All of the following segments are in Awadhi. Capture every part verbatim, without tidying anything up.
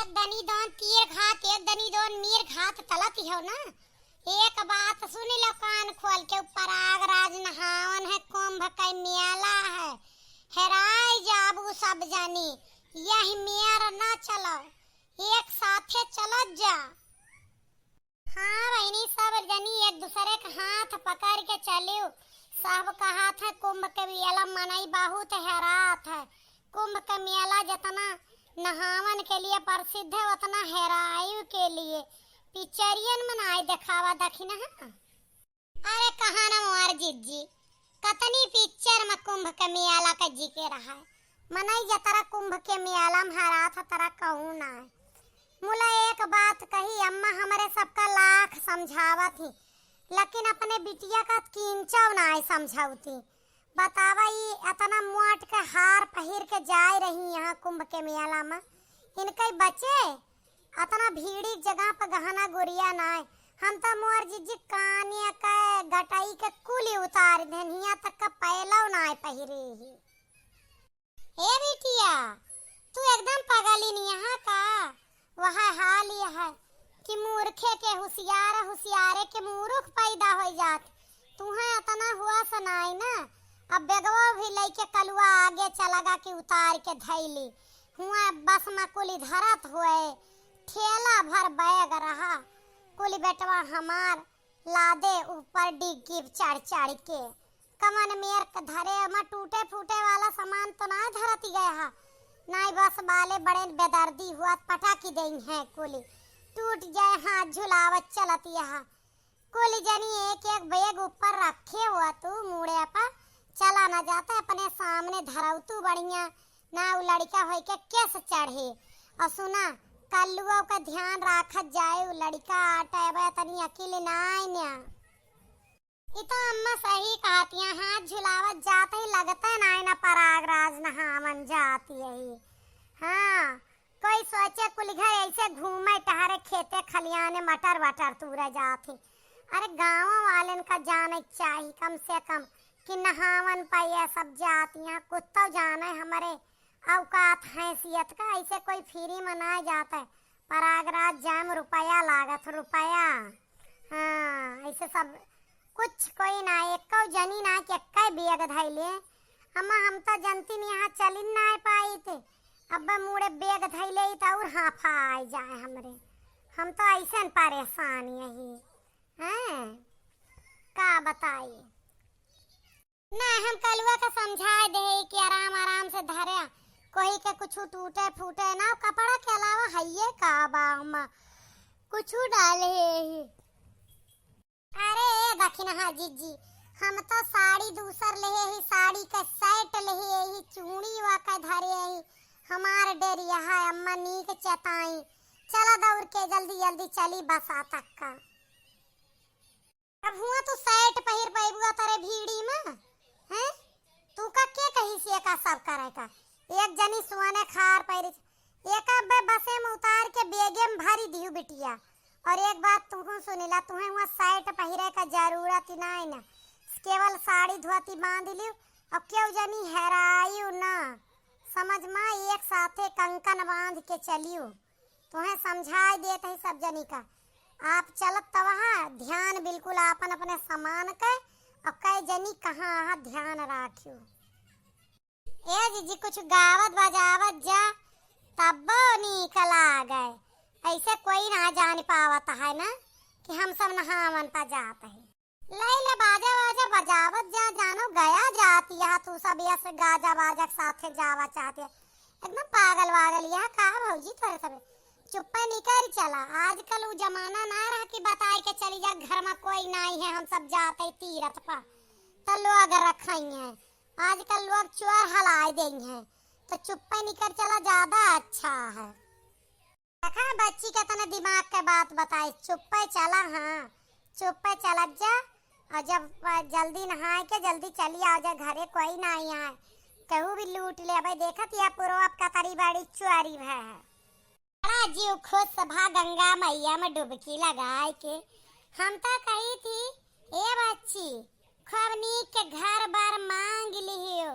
दनी दोन तीर घात, एक दनी दोन मीर घात तलत हो ना। एक बात सुन लो कान खोल के, ऊपर प्रयागराज नहावन है, कुंभ के मेला है, हेराय जाबू सब जनी, यही मेर ना चलो, एक साथे चलत जा। हाँ बहिनी, सब जनी एक दूसरे के हाथ पकड़ के चलियो। सब कहत है कुंभ के मेला मनई बहुत हेरात है। कुंभ के मेला जितना नहावन के लिए प्रसिद्ध है, उतना हेरायु के लिए। पिक्चरियन में नाय देखावा दखिना है। अरे कहाँ ना मोर जिज्जी, कतनी पिक्चर में कुंभ के मेला का जिक्र है। मनई जतरा कुंभ के मेला में हेरात है, तरा कहूँ ना है। मुला एक बात कही, अम्मा हमरे सबका लाख समझावत ही, लेकिन अपने बिटिया का किंचव नाय समझौती। बतावा, ई अतना मोट के हार पहिर के जाए रही यहाँ कुंभ के मेला में, इनके बचे अतना भीड़ी जगह पर गहना गुरिया नाय। हम तो मोर जिज्जी कानिया के गटई के कुली उतार देन, हियाँ तक का पैलव नाय पहिरे ही। ए बिटिया, तू एकदम पगलिन यहाँ का? वह हाल यह है कि मूर्खे के हुसियार, हुसियारे के मूर्ख पैदा होइ जात। तुहें अतना हुआ से नाई ना, अब बेगवा भी लइके कलुआ आगे चला गा कि उतार के धैली। हुआ बस में कुली धरत हुए, ठेला भर बैग रहा। कुली बेटवा हमार लादे ऊपर डिग्गी चढ़ चढ़ के। कमन मेर के धरे, ओमा टूटे फूटे वाला सामान तो ना धरती गए हा, नाई बस वाले बड़े बेदर्दी हुआ पटाकी देई हैं कुली, टूट जाए हाथ झुलावत चलत यहाँ। कुली जनी एक एक बैग ऊपर रखे हुआ तू मूड़े पर चला ना जाता, अपने सामने धरऊ तू बढ़िया ना उ लड़का होई के केस चढ़े। और सुना, कल्लुओ का ध्यान राखत जाए, उ लड़का आटे बे तनी अकिल नाई न्या। ई तो अम्मा सही कहतिया, हाथ झुलावत जात ही लगते नाई ना प्रयागराज नहावन जात यही। हाँ, कोई सोचे कुल घर ऐसे घूमे टहरे खेते खलियाने मटर वटर तूरे जात ही। अरे गाँव वालन का जाने चाही कम से कम कि नहावन पे ये सब जातियाँ, कुत्ता जाने हमरे औकात हैसियत का, ऐसे कोई फ्री में ना जात है। प्रयागराज जाए में रुपया लागत, रुपया। हाँ, ऐसे सब कुछ कोई ना, एक्को जनी ना कि एक्के बैग धैले। अम्मा, हम तो जनती नहीं यहाँ चलिन ना पाई थे। अब मूड़े बैग धैले ही तो और हाफा आई जाए हमरे। हम तो ऐसे न परेशान यही हैं, का बताई। ना, हम कलुआ का समझाए दे कि आराम आराम से धरे, कोई के कुछ टूटे फूटे ना, कपड़ा के अलावा हइये का बा, हम कुछ डाले ही। अरे ए दखिनहा जिज्जी, हम तो साड़ी दूसर लेहे ही, साड़ी के सेट लेहे ही, चूड़ी वा के धरे ही, हमार डेरिया है अम्मा नीक चताई। चला दौड़ के जल्दी जल्दी चली बसा तक का। अब हुआ तू सेट पहिर पैबुआ तरे भीड़ी में, हैं? तू का के कही से का सब करे का? एक जनी सुअने खार पहिरे, एक अब्बे बसे में उतार के बेगे में भरी दिहु बिटिया। और एक बात तुहू सुनिला, तुहें हुआ सेट पहिरे का जरूरत ही नाई ना, केवल साड़ी धोती बांध लियो। अब केहू जनी हेरायु ना, समझ मा एक साथे कंकन बांध के चलियो। तोहें समझाए देत है सब जनी का। आप चलत तवहा ध्यान बिल्कुल आपन अपने सामान के, और कई जनी कहाँ आहा ध्यान राखियो। ए जीजी कुछ गावत बजावत जा, तब्बो नीक लागे। ऐसे कोई ना जान पावत है ना कि हम सब नहावन पा जात है। लई ले बाजा वाजा बजावत जा, जानो गया जात यह तू सब यस गाजा बाजा के साथे जावा चाहत है। एकदम पागल वागल यह का भौजी तोरे सबे। चुप्पे निकर चला, आजकल उ जमाना ना रह कि बताए के चली जा घर में कोई नाई है, हम सब जात है तीरथ पर, तो लोग रखई है। आजकल लोग चोर हलाए देई है, तो चुप्पे निकर चला ज्यादा अच्छा है। देखा बच्ची के तने दिमाग के बात बताई, चुप्पे चला, हाँ चुप्पे चलत जा। और जब अ, जल्दी नहाए के जल्दी चली आओ जा घरे, कोई ना आई है। केहू भी लूट ले। भाई देखत या पूरा आपका तरी बाड़ी चुआरी भय है। बड़ा जीव खुश भा गंगा मैया में डुबकी लगाए के। हम तो कही थी, ए बच्ची, खूब नीक के घर बार मांग लिहियो,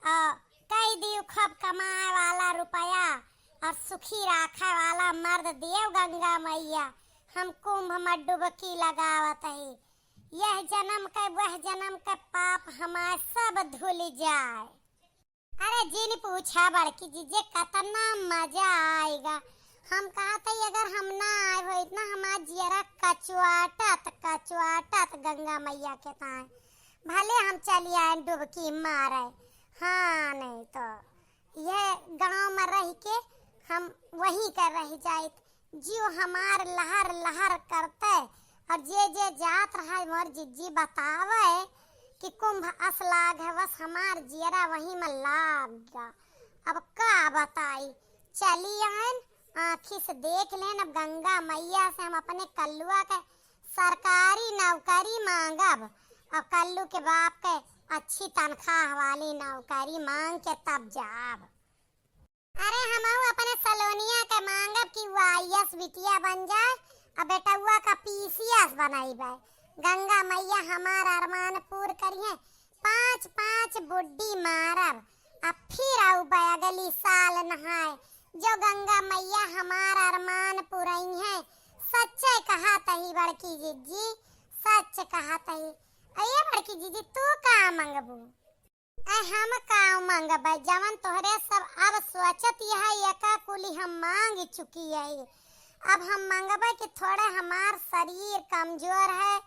और कई दियो खूब कमाए वाला रुपया, और सुखी राखे वाला मर्द देव गंगा मैया। हम कुंभ में डुबकी लगावत ही, यह जन्म के वह जन्म के पाप हमार सब धुल जाए। अरे जिन पूछा बड़की जीजी, कतना मजा आएगा। हम कहत ही अगर हम ना आए होइत ना, हमार जियरा कचुआटत कचुआटत गंगा मैया के ताए। भले हम चली आए डुबकी मारे, हाँ, नहीं तो यह गाँव में रह के हम वहीं के रह जाइत। जिउ हमार लहर लहर करते, और जे जे जात रहा मोर जीजी बतावे कि कुंभ अस लाग है, बस हमार जियरा वहीं में लाग गया। अब का बताई, चली आयन, आँखी से देख लेन। अब गंगा मैया से हम अपने कल्लुआ के सरकारी नौकरी मांगब, और कल्लू के बाप के अच्छी तनख्वाह वाली नौकरी मांग के तब जाब। अरे हमहू अपने सलोनिया के मांगब कि वो आईएएस बिटिया बन जाए, और बेटउआ का पीसीएस बनइबे। गंगा मैया हमार अरमान पूर करिहे, पाँच पाँच बुड्डी मारब, अब फिर आउबे अगली साल नहाए, जो गंगा मैया हमार अरमान पुरइहे। सच्चे कहत ही बड़की जीजी, सच कहत ही। अये बड़की जीजी, तू का मंगबू? अये हम का मंगबे, जवन तोहरे सब अब सोचत यह एका कुली हम मांग चुकी है। अब हम मंगबे कि थोड़े हमार शरीर कमजोर है,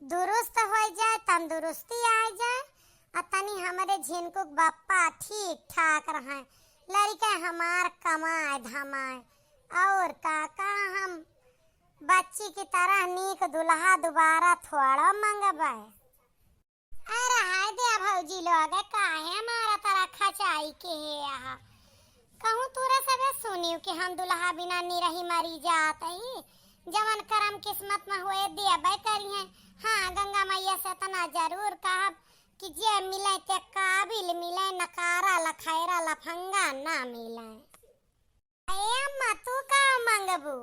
दुरुस्त हो जाए, तंदुरुस्ती आ जाए, और तनी हमरे झिनकुक बप्पा ठीक ठाक रहे, लड़के हमार कमाए धमाए। और का, का हम बच्ची की तरह नीक दुल्हा दोबारा थोड़ा मंगबे। अरे हाय दे भौजी लोग, काहे मारा तारा खचाई के है यहाँ? कहूँ तोरा सबे सुनियो कि हम दुल्हा बिना निरही मरी जात ही। जवन करम किस्मत में होए देबे करिहे। हाँ, गंगा मैया से इतना जरूर कहब कि जे मिले ते काबिल मिले, नकारा लखैरा लफंगा ना मिले। ए अम्मा, तू का मंगबू?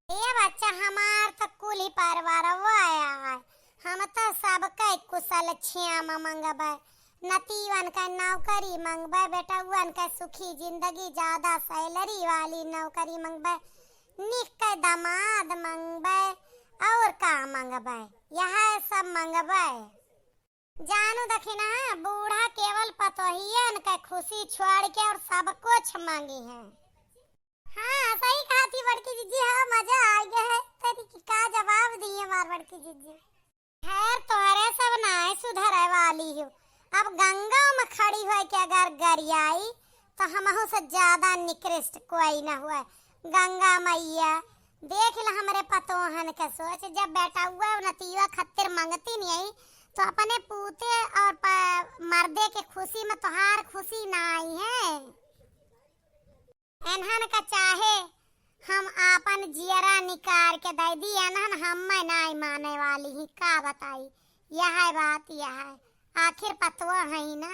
ए बच्चा, हमार त कुल ही परिवारवा आया है। हम त सबके कुशल क्षेम मंगबे, नतीवन के नौकरी मंगबे, बेटउवन के सुखी जिंदगी, ज्यादा सैलरी वाली नौकरी मंगबे, निक के दामाद मंगबे, और का मंगबे? यह सब मंगबे। जानू दखिना, बूढ़ा केवल पतोहियन के खुशी छोड़ के और सब कुछ मांगी हैं। हाँ, सही कहा थी बड़की जीजी, हाँ, मजा आ गया है। तेरी की का जवाब दिए हमार बड़की जीजी। खैर, तोहरे सब नाय सुधरे वाली हो। अब गंगा में खड़ी होए के अगर गरियाई, तो हमहू से ज्यादा निकृष्ट कोई न हुए। गंगा मैया, देख ल हमरे पतोहन के सोच, जब बेटउआ नतीवा खत्तिर मंगती नहीं, तो अपने पूते और प-, मर्दे के खुशी में तोहार खुशी ना आई है। एनहन का चाहे हम आपन जियरा निकार के दे दी, एनहन हम्मे नाई माने वाली ही, का बताई, यह है बात, यह है, आखिर पतवा है ही ना।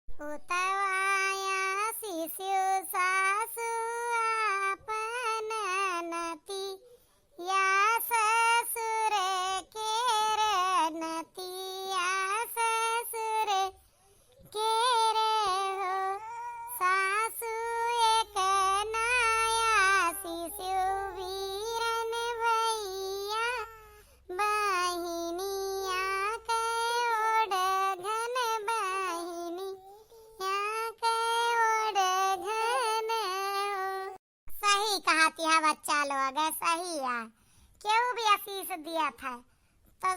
पुतवा या शिशु सासु आपन नती या ससुर के रे नतिया ससुर के रे हो। सासु एक नाया शिशु वीरन भैया बहिनिया के ओढ़ घन बहिनिया के ओढ़ घन हो। सही कहत है बच्चा लोग, सही है। केहू भी आशीष दियत है, तो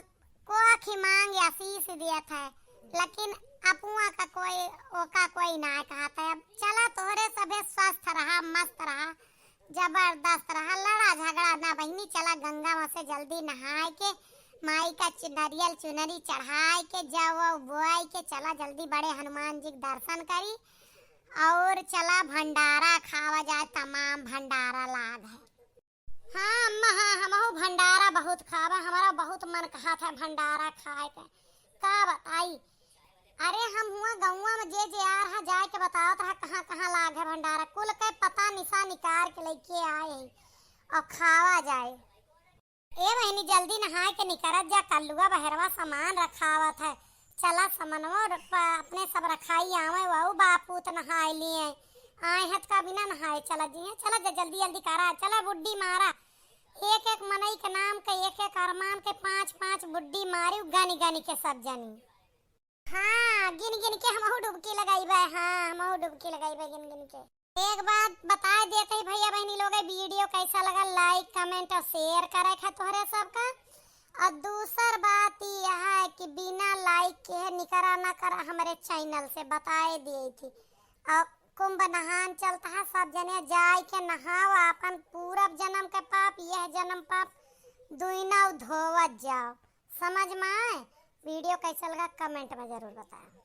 कोखी मांग आशीष दियत है, लेकिन अपुआ का कोई, ओका कोई ना कहत है। अब चला, तोहरे सभे स्वस्थ रहा, मस्त रहा, जबरदस्त रहा, लड़ा झगड़ा ना बहिनी। चला गंगा में से जल्दी नहाए के, माई का चु-, नरियल चुनरी चढ़ाए के, जौ बोआई के, चला जल्दी बड़े हनुमान जी के दर्शन करी। और चला भंडारा खावा जाए, तमाम भंडारा लाग है। हाँ अम्मा, हाँ, हमहू भंडारा बहुत खावा, हमारा बहुत मन कहत है भंडारा खाए के। का बताई, अरे हम हुआ गौवा में जे जे आ रहा जाए के बतावत रहा कहाँ कहाँ लाग है भंडारा, कुल के पता निशा निकार के लेके आए हैं और खावा जाए। ए बहिनी, जल्दी नहाए के निकरत जा, कल्लुआ बहरवा सामान रखावत है। चला समनवा र-, प-, अपने सब रखाई आवे, वहू बापूत नहाए लिए। आए हैं तो का बिना नहाए चला जी हैं। चला जा, जल्दी जल्दी करा, चला बुड्डी मारा। एक एक मनई के नाम के, एक एक अरमान के पाँच पाँच बुड्डी मारी, गनी गनी के सब जनी। हाँ, गिन गिन के हमहू डुबकी लगाइबे। हाँ, हमहू डुबकी लगाइबे गिन गिन के। एक बात बताए देते ही भैया बहनी लोग, वीडियो कैसा लगा, लाइक, कमेंट और शेयर करे खा तोहरे सबका। और दूसर बात यह है कि बिना लाइक के निकरा ना करा हमरे चैनल से, बताए दिए थी। और कुंभ नहान चलता है, सब जने जाए के नहाओ, अपन पूर्व जन्म के पाप, यह जन्म पाप दुइना धोवत जाओ। समझ में आए? वीडियो कैसा लगा कमेंट में जरूर बताएं।